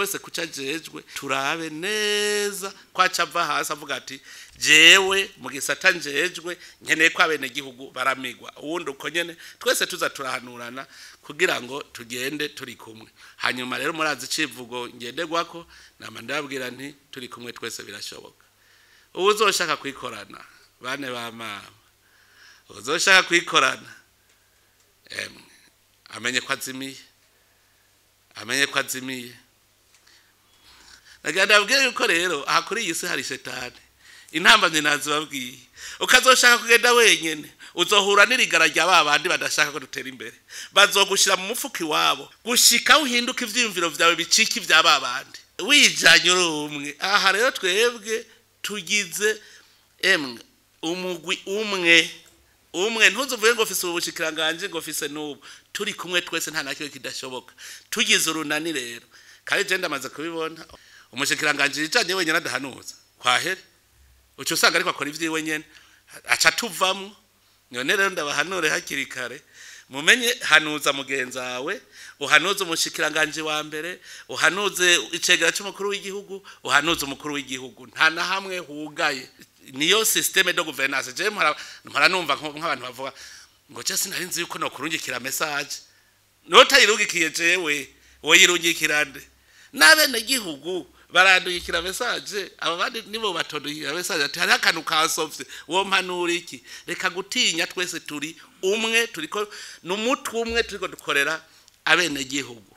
wese kuca ajejwe, turabe neza ko aca ava hasi avuga ati jewe mu gisata njejwe nkeneye ko abenegihugu baramigwa, uwundi uko nyene, twese tuza turahanurana kugira ngo tugende turi kumwe. Hanyuma rero murazi icivugo ngenderwako, nama ndababwira nti turi kumwe twese birashoboka. Uwuzoshaka kwikorana bane ba mama, uzoshaka kwikorana emwe amenye ko azimiye, amenye ko azimiye. Nagira ndababwire yuko rero aha kuri iyi si hari shetani, intambamyi nazibabwiye. Ukazoshaka kugenda wenyene uzohura n'irigara rya ba bandi badashaka ko dutera imbere, bazogushira mu mufuko iwabo gushika uhinduka ivyiyumviro vyawe bicika ivya ba bandi, wijanye uri umwe. Aha rero twebwe tugize emwe umugwi umwe umwe, ntuzuvuge ngo mfise ubushikiranganje ngo mfise n'ubu, turi kumwe twese nta nakimwe kidashoboka. Tugize urunani rero, kandi je ndamaze kubibona, umushikiranganje yijanye wenyene adahanuza kwahere, uca usanga ariko akora ivyiwe nyene, aca tuvamwo. None rero ndabahanure hakiri kare, mumenye hanuza mugenzi wawe, uhanuze umushikiranganje wa mbere, uhanuze icegera c'umukuru w'igihugu, uhanuze umukuru w'igihugu. Nta na hamwe hugaye, niyo système de gouvernance. Je mpora numva nk'abantu bavuga ngo je sinari nzi yuko nokurungikira message, notayirungikiye jewe woyirungikira nde? N'abenegihugu barandungikira message, aba bandi nibo batondungikira message ati hariho akantu kansovye, wompanura iki? Reka gutinya, twese turi umwe, turiko n'umutwe umwe, turiko dukorera abenegihugu.